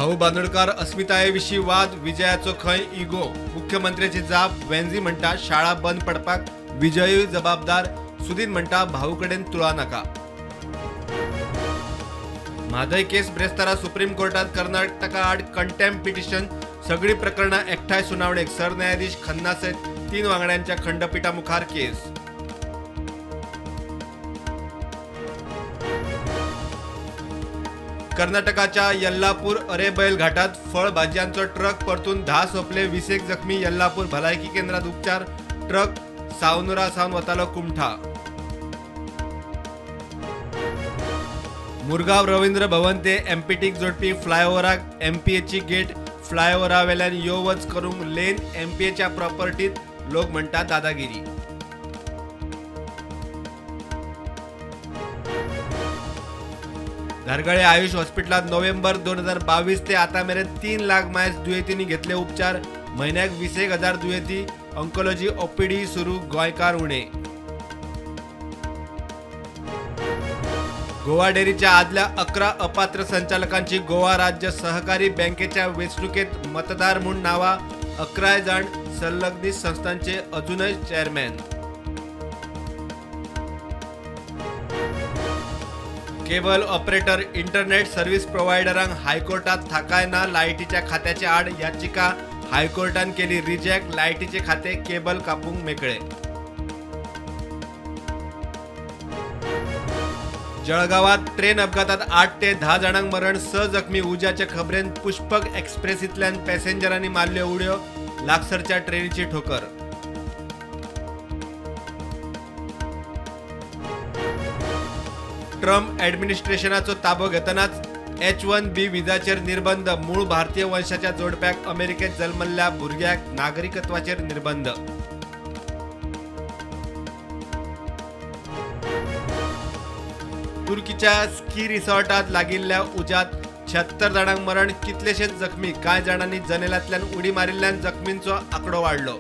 भाऊ बांदोडकार अस्मिताये विशीं वाद, विजयाचो खंय इगो. मुख्यमंत्र्याची जाप. वेन्झी म्हणटा शाळा बंद पडपाक विजयूय जबाबदार. सुदीन म्हणटा भाऊ कडेन तुळा नाका. म्हादय केस ब्रेस्तारा सुप्रीम कोर्टात कर्नाटका आड कंटेम्प्ट पिटिशन. सगळीं प्रकरणां एकठांय सुनावणेक. सरन्यायाधीश खन्ना सयत 3 वांगड्यांच्या खंडपिठा मुखार केस. कर्नाटकाच्या यल्लापूर अरेबैल घाटात फळ भाजयांचो ट्रक परतून 10 सोंपले, 20 जखमी. यल्लापूर भलायकी केंद्रात उपचार. ट्रक सावनुरा सावन वतालो कुमठा. मुरगांव रवींद्र भवन ते एमपीटीक जोडपी फ्लायओव्हराक एमपीएची गेट. फ्लायओव्हरा वेल्यान यो वच करूंक लेन एमपीएच्या प्रॉपर्टीत. लोक म्हणटात दादागिरी. धारगळे आयुष हॉस्पिटलात नोव्हेंबर 2022 ते आता मेरेन 3 लाख मायज दुयेंतींनी घेतले उपचार. म्हयन्याक 20 हजार दुयेंती. ऑन्कोलॉजी ओपीडी सुरू. गोंयकार उणे. गोवा डेअरीच्या आदल्या 11 अपात्र संचालकांची गोवा राज्य सहकारी बँकेच्या वेंचणुकेत मतदार म्हूण नांवां. 11 जाण संलग्नीत संस्थांचे अजूनय chairman. Cable operator, internet service प्रोव्हायडरांक हायकोर्टात थाकाय ना. लायटीच्या खात्याचे आड याचिका हायकोर्टान केली रिजेक्ट. लायटीचे खाते केबल कापूंक मेकळे. जळगावात ट्रेन अपघातात 8 ते 10 जाणांक मरण, 6 जखमी. उज्याचे खबरेन पुष्पक एक्सप्रेसींतल्यान पॅसेंजरांनी मारल्यो उडयो. लागसरच्या ट्रेनीची ठोकर. ट्रम्प ॲडमिनिस्ट्रेशनाचो ताबो घेतनाच H-1B विजाचेर निर्बंध. मूळ भारतीय वंशाच्या जोडप्याक, अमेरिकेत जल्मल्ल्या भुरग्याक नागरिकत्वाचेर निर्बंध. तुर्कीच्या स्की रिसॉर्टात लागिल्ल्या उज्यात 76 जाणांक मरण, कितलेशेच जखमी. कांय जाणांनी जनेलांतल्यान उडी मारिल्ल्यान जखमींचो आंकडो वाडलो.